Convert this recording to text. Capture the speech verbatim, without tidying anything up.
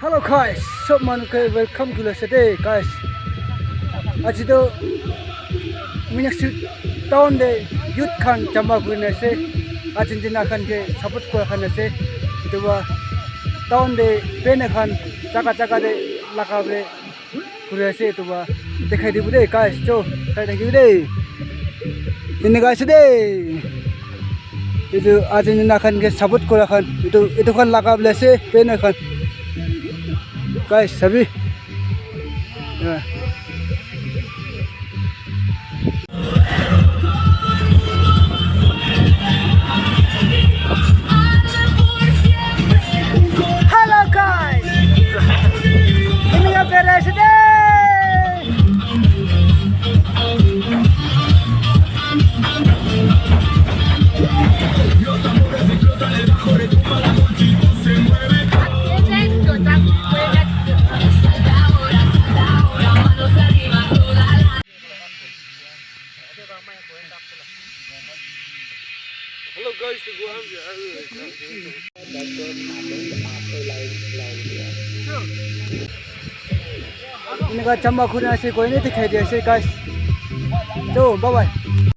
Hello guys, sob manu ke welcome kuri ase de guys. Aji to Minakshi town de youth khan jama kuri na ase. Argentina khan ke support kura khan ase. Etu ba town de band khan jaga jaga de laga bole kuri ase, etu ba dekhai dibo de guys, cho sai thakibo de. Eneka ase de. Etu Argentina khan ke support kura khan, etu, etu khan laga bole ase, band khan. Guys, sabi? Yeah. Hello guys. Ini yang beres deh. Hello guys, to go on. Eneka jama kuri ase, koi ne dikhai di ase guys. So, bye bye.